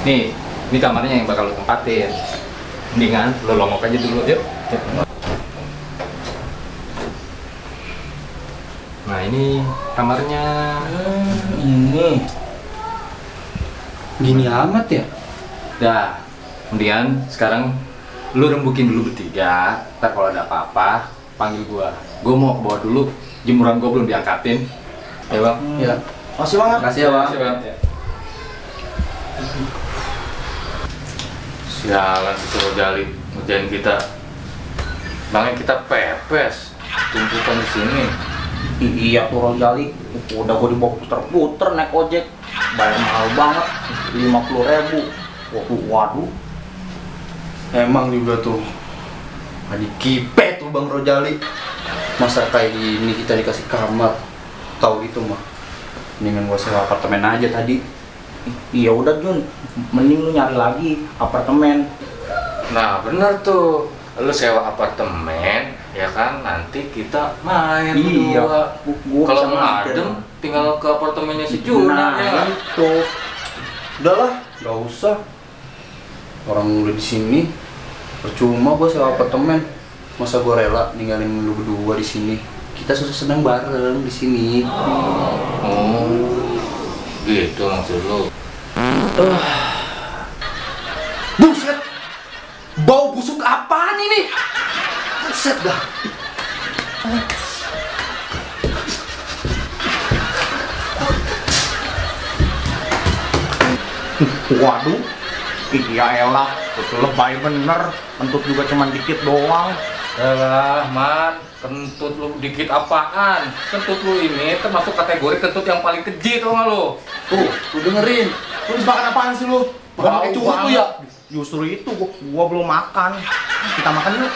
Nih, ini kamarnya yang bakal lo tempatin. Mendingan lo longok aja dulu, yuk. Nah, ini kamarnya. Ini gini amat ya? Dah, kemudian sekarang lu rembukin dulu bertiga. Ntar kalau ada apa-apa, panggil gua. Gua mau bawa dulu, jemuran gua belum diangkatin. Ya bang? Ya. Makasih banget. Makasih ya bang. Sialan si Rojali ngerjain kita. Bangnya kita pepes, tumpukan di sini. Iya tuh Rojali, udah gue dibawa puter-puter naik ojek, bayar mahal banget, 50.000. Waduh. Emang juga tuh, adik kipe tuh Bang Rojali. Masa kayak gini kita dikasih kamar, tahu gitu mah. Mendingan gue sewa apartemen aja tadi. Iya udah Jun, mending lu nyari lagi apartemen. Nah bener tuh, lu sewa apartemen, ya kan, nanti kita main berdua. Kalau mau adem, tinggal ke apartemennya si Juna. Nah, ya itu. Udahlah, nggak usah. Orang udah di sini, percuma gua sewa apartemen. Masa gua rela ninggalin lu berdua di sini? Kita susah senang bareng di sini. Oh, gitu maksud lu? Buset! Bau busuk apaan ini? Buset dah. Waduh, iya elah, itu lebay bener. Kentut juga cuman dikit doang. Alah, Man, kentut lu dikit apaan? Kentut lu ini termasuk kategori kentut yang paling keji, tau gak lu? Tuh, lu dengerin. Lu habis makan apaan sih lu? Bukan pakai cukup tuh ya? Justru itu gua belum makan. Kita makan yuk.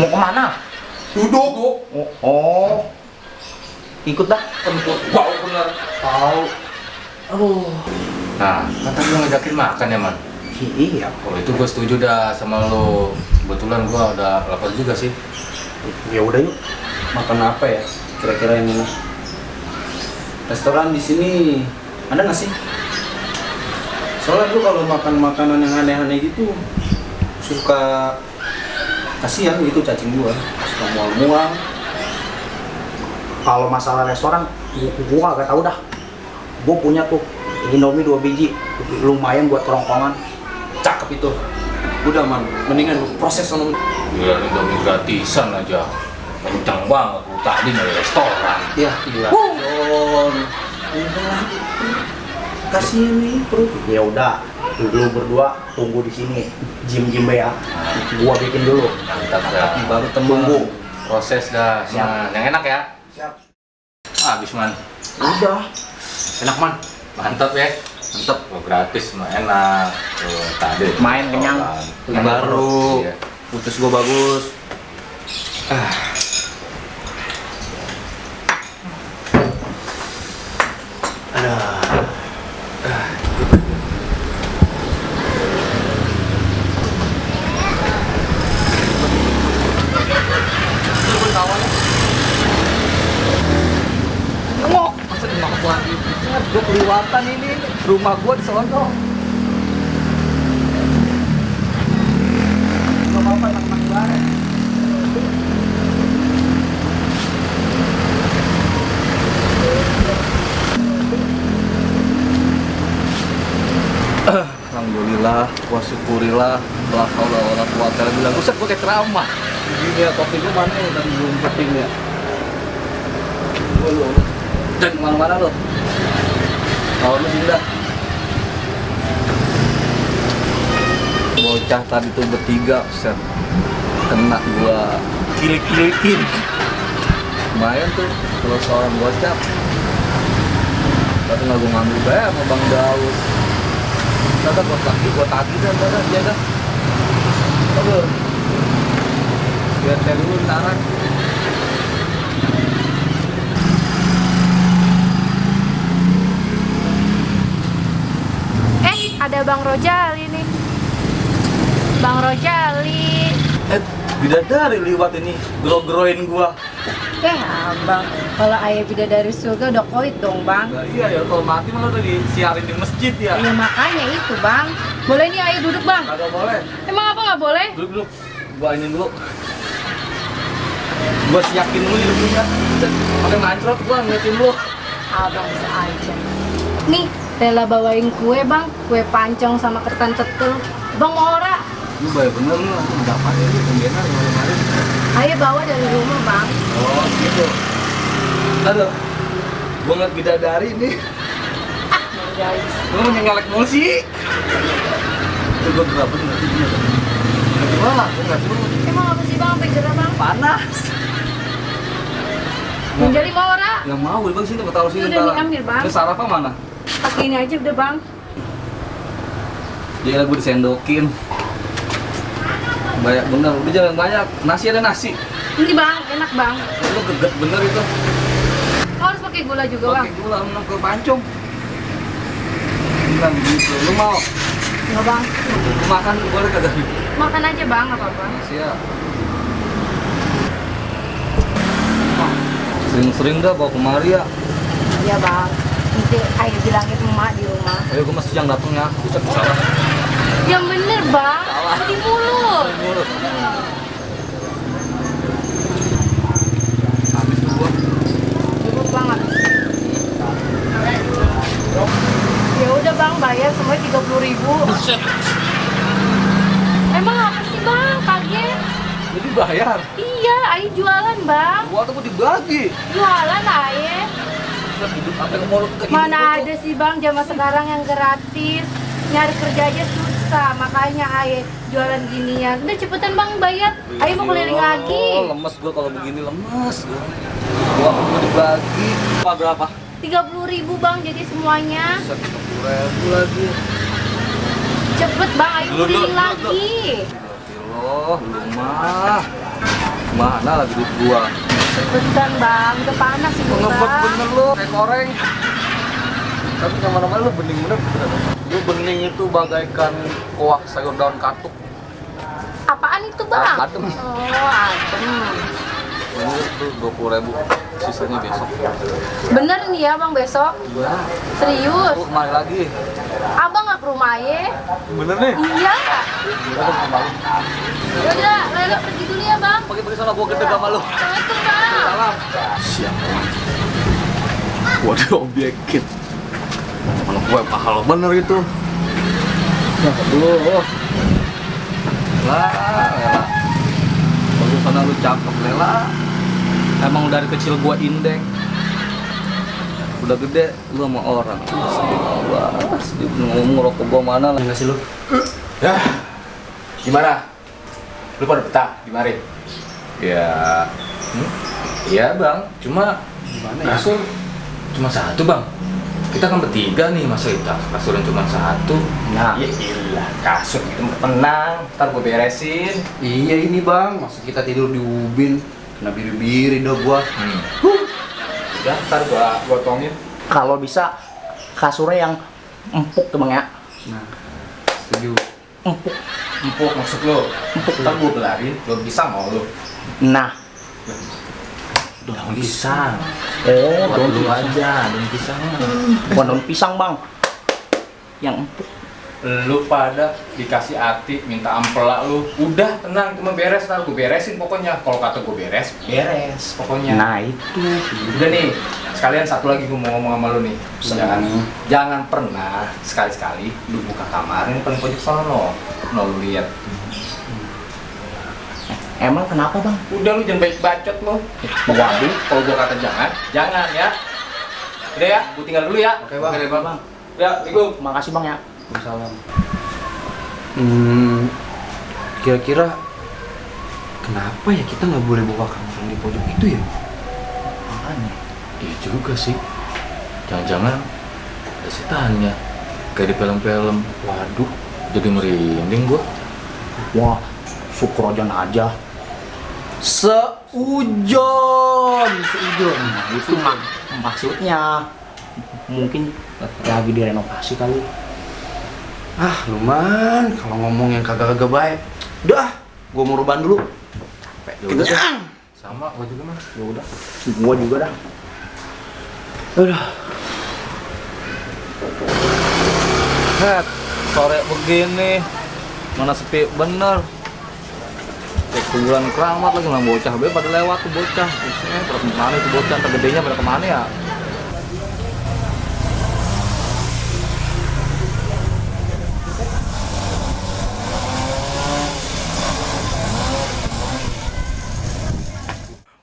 Mau kemana? Duduk. Oh. Ikut dah. Kentut bau bener. Tahu. Aduh. Nah, kata lu ngajakin makan ya, Man? Iya. Oh, itu gue setuju dah sama lu. Kebetulan gua udah lapar juga sih. Ya udah yuk. Makan apa ya? Kira-kira yang enak. Restoran di sini ada nggak sih? Soalnya gue kalau makan makanan yang aneh-aneh gitu suka kasihan gitu cacing gua, suka mual-mual. Kalau masalah restoran, gua agak tahu dah. Gua punya tuh Indomie 2 biji, lumayan buat kerongkongan. Cakep itu. Udah man, mendingan lu proses sono. Gila, Indomie gratisan aja. Kencang banget, lu tadi dari restoran. Ya, gila. Udah. Kasihan nih perut. Ya udah, lu berdua tunggu di sini. Jim ya. Gua bikin dulu. Mantap dah. Baru tunggu. Proses dah. Siap. Nah, yang enak ya? Siap. Habis, Man. Udah. Enak, Man. Mantap ya. Mantap. Oh, gratis mah enak. Tuh, tadi Main kenyang. Baru. Iya. Putus gua bagus. Masa dimakan lagi? Gue kelewatan ini. Rumah gua di sono. Gak apa-apa, makan bareng. Alhamdulillah, wa syukurilah, la haula wala quwata illa billah. Buset, gua kayak ceramah. Gini ya, kopi gua mana ya tadi belum penting ya. Dan kemana-mana lo. Kalau lu sini dah. Bocah tadi tuh bertiga, set. Kena gua kilik-kilikin. Lumayan tuh, kalau seorang bocah. Tapi nggak gua ngambil bayar sama Bang Daus. Kagak buat lagi, buat tadi dah, dia dah. Aduh. Biar saya dulu ntaran. Ada Bang Rojali nih. Bang Rojali. Bidadari liwat ini, gro-groin gua. Abang, kalau ayah bidadari surga udah koit dong, Bang. Nah, iya ya, kalau mati malah udah disiarin di masjid ya. Iya makanya itu, Bang. Boleh nih ayah duduk, Bang? Kagak boleh. Emang apa nggak boleh? Duduk. Gua ini dulu. Gua siapin dulu hidupnya. Pakai mancrot gua ngeliatin lu. Abang bisa aja. Nih, rela bawain kue, Bang. Kue pancong sama ketan tetel. Bang mau ora? Lu bayar bener lu, langsung dapat ya lu pembina kemarin. Ayah bawa dari rumah, Bang. Oh gitu. Aduh, gua ngeliat bidadari nih. Guys. Lu mau nyelek mulu sih. Itu gua gerah bener. Kedua lah, gua nggak suruh. Emang apa sih, Bang? Sampai gerah, Bang? Panas. Menjadi mau ora? Nggak mau, Bang sini, gua taruh sini. Udah diambil, Bang. Terus sarapan mana? Pakai ini aja udah, Bang. Dia gua disendokin. Banyak bener, udah jangan banyak. Nasi ada nasi. Ini, Bang, enak, Bang. Lu geget bener itu. Oh, harus pakai gula juga, Bang. Pakai gula menang ke pancung. Bilang gitu. Lu mau Enggak, Bang. makan boleh kagak nih? Makan aja, Bang, apa apa. Siap. Sering-sering dah bawa kemari ya. Iya, Bang. Nanti ayah bilangin emak di rumah. Ayo gua masih siang datang ya. Bisa salah. Yang bener, Bang. Salah. Di mulut. Mulut. Habis tuh gua. Cukup banget. Ya udah, Bang, bayar semuanya 30.000. Buset. Emang apa sih, Bang? Kaget. Jadi bayar. Iya, ayah jualan, Bang. Gua tuh mau dibagi. Jualan, ayah. Terus hidup apa yang mulut ke Mana ada sih, Bang, zaman sekarang yang gratis. Nyari kerja aja susah, makanya ayah jualan ginian. Udah cepetan, Bang, bayar. Ayah mau keliling lagi. Lemes gua kalau begini, lemes gua. Gua mau dibagi. Apa berapa? 30.000, Bang, jadi semuanya. 1.000 lagi. Cepet, Bang, ayo Dulu, keliling dulu, lagi. Loh, lu mah. Mana lagi duit gua? Cepetan, Bang, udah panas sih, Ngebet Bang. bener lu, kayak koreng. Tapi kemana-mana lu bening bener. Lu bening itu bagaikan kuah sayur daun katuk. Apaan itu, Bang? Adem. Oh, adem. Ini tuh 20.000, sisanya besok. Bener nih ya, Bang, besok? Iya. Serius? Lu kemari lagi. Abang nggak ke rumah ayah? Bener nih? Iya. Udah kemari. Yaudah, Lelo pergi dulu ya, Bang. Pagi-pagi sana gua gede sama lu. Assalamualaikum, Bang. Salam. Siap. Gua diobjekin. Mana gue mahal bener itu. Nah, dulu. Lah. Bagus sana lu cakep, Lela. Emang dari kecil gua indek. Udah gede lu sama orang. Wah, dia ngomong rokok gua mana lah. Enggak sih lu? Ya. Gimana? Lu pada betah di mari? Ya. Iya, Bang. Cuma kasur cuma satu, Bang. Kita kan bertiga nih, masa kita kasurnya cuma satu. Nah, Ya iyalah, kasur itu tenang. Ntar gue beresin. iya ini Bang, masa kita tidur di ubin, kena biri-biri dah gua. Udah, ntar gua tongin. Kalau bisa kasurnya yang empuk tuh Bang ya. Nah, setuju. Empuk. Empuk maksud lo. Empuk. Ntar gua belarin, lo bisa mau lo. Nah, Daun pisang. oh Buat daun lu pisang. aja, daun pisang. Bukan daun pisang Bang, yang empuk. Lu pada dikasih hati, minta ampela lu. Udah tenang, cuma beres, ntar gua beresin pokoknya. Kalau kata gua beres, beres pokoknya. Nah itu. Udah nih, sekalian satu lagi gue mau ngomong sama lu nih. Senang. Jangan pernah sekali-sekali lu buka kamar ini paling pojok sono. No, lu lihat. Emang kenapa Bang? Udah lu jangan baik bacot lu. Waduh, kalau gua kata jangan ya. Udah ya, gua tinggal dulu ya. Oke, Bang. Oke, Bang. Ya, Assalamualaikum. Makasih Bang ya. Salam. Kira-kira kenapa ya kita nggak boleh buka kamar yang di pojok itu ya? Makanya. Iya juga sih. Jangan-jangan ada setannya. kayak di film-film. Waduh, Jadi merinding gua. wah, syukur aja. Seujon. Nah, itu maksudnya. Mungkin lagi direnovasi kali. Ah, lumayan kalau ngomong yang kagak-kagak baik. Udah, gua mau rebahan dulu. Ya udah deh. Sama gua juga mah. Ya udah, gua juga dah. Udah. Head, sore begini mana sepi bener. Cek kuburan keramat lagi lah bocah be pada lewat tuh bocah. Buset, pada kemana tuh bocah, ntar gedenya pada kemana ya?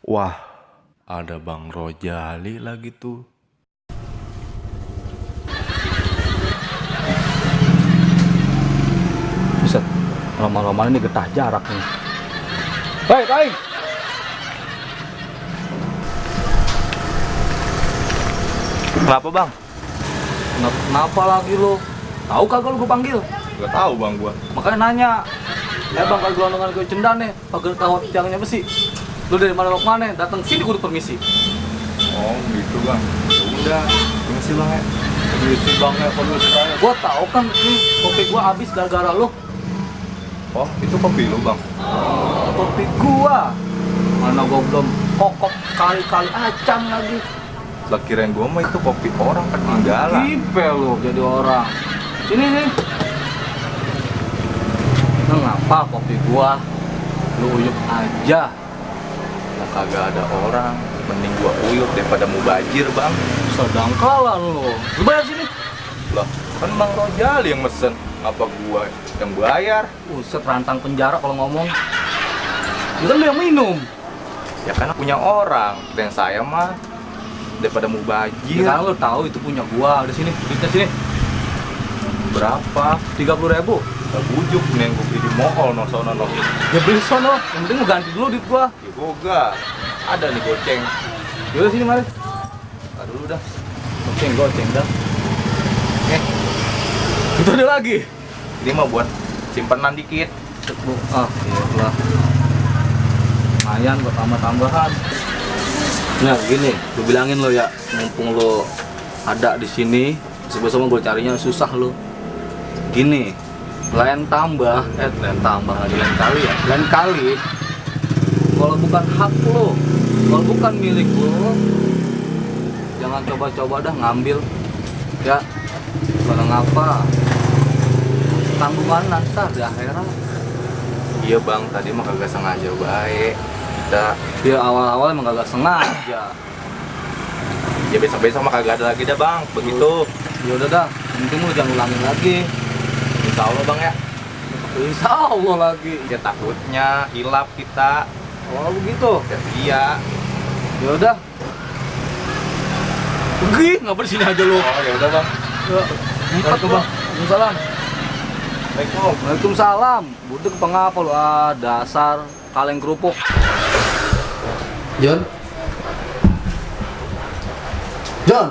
Wah, ada Bang Rojali lagi tuh. Buset, lama-lama ini getah jarak nih. Hei, Kaing! Kenapa Bang? Kenapa lagi lo? Tahu kagak lu gue panggil? Gak tahu Bang gua. Makanya nanya. Bang, kalau gelondongan gue cendan nih, pagar kawat tiangnya besi. Lu dari mana mau kemana? Datang sini gue permisi. Oh gitu Bang. Ya udah, permisi Bang ya. Permisi Bang ya, permisi saya. Gua tahu kan nih kopi gua habis gara-gara lu. Oh, itu kopi lu Bang. Kopi gua. Mana gua belum kokok kali-kali acam lagi. Lah kirain gua mah itu kopi orang ketinggalan. Kipe lu jadi orang. Sini nih. Kenapa kopi gua lu uyup aja? Lah kagak ada orang. Mending gua uyup daripada mubazir Bang. Sedangkalan lu. Lu bayar sini. Lah, kan Bang Rojali yang mesen. Apa gua yang bayar? Buset, rantang penjara kalau ngomong. Itu kan lu yang minum. Ya karena punya orang. Dan saya mah daripada mubazir. Sekarang lu tahu itu punya gua. Di sini, duitnya sini. Berapa? 30.000. Lah bujuk nih yang gua beli di mall no sono no. Ya beli sono. Yang penting lu ganti dulu duit gua. Ya boga. Ada nih goceng. Yaudah sini mari. Tar dulu dah. Goceng dah. Itu ada lagi. Ini mah buat simpenan dikit. Ah, iya lah. Lumayan buat tambah-tambahan. Nah, gini, gue bilangin lo ya, mumpung lo ada di sini, sebelum gue carinya susah lo. Gini, lain tambah lagi lain kali ya, lain kali. Kalau bukan hak lo, kalau bukan milik lo, jangan coba-coba dah ngambil. Ya, kalau ngapa? Tanggungan ntar di akhirat. Iya Bang, tadi mah kagak sengaja baik. Kita Ya awal-awal emang kagak sengaja. ya besok-besok mah kagak ada lagi dah Bang, begitu. Ya udah dah, mungkin lu jangan ulangin lagi. Insya Allah Bang ya. Insya Allah lagi. Ya takutnya hilap kita. Oh begitu. Ya, iya. Ya udah. Pergi, nggak bersini aja lu. Oh ya udah Bang. Ya. Empat tuh bang. Waalaikumsalam. Assalamualaikum. Waalaikumsalam. Budek pengapa lu? Ah dasar kaleng kerupuk. John. John.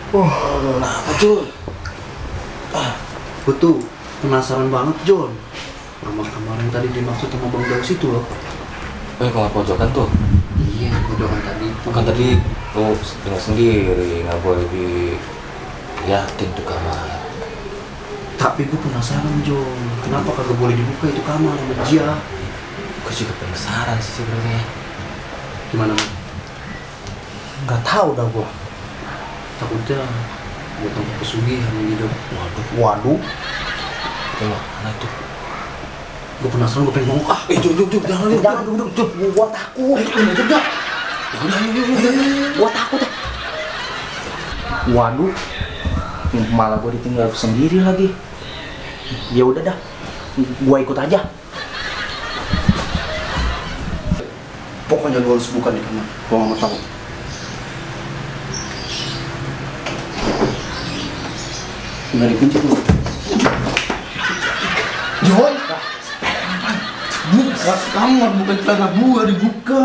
Kenapa cuy? Gue tuh penasaran banget, John. Kamar-kamar yang tadi dimaksud sama Bang Daus itu loh. Kamar pojokan tuh. Iya, pojokan tadi. Kan tadi lu dengar sendiri, nggak boleh diliatin tuh kamar. Tapi gue penasaran, John. Kenapa kagak boleh dibuka itu kamar sama dia? Gue juga penasaran sih sebenarnya. Gimana, Man? Nggak tahu dah gua. Takutnya gue tambah pesugihan gitu. Waduh. Gimana tuh? Gue penasaran, gue pengen ngomong. Juk, jangan duduk. Gua takut. Gua takut. Waduh. Malah gua ditinggal sendiri lagi. Ya udah dah. Gua ikut aja. Pokoknya gue harus buka nih kamar. Gue gak mau tahu. Nggak dikunci tuh. John. Buka kamar, bukan celana gua dibuka.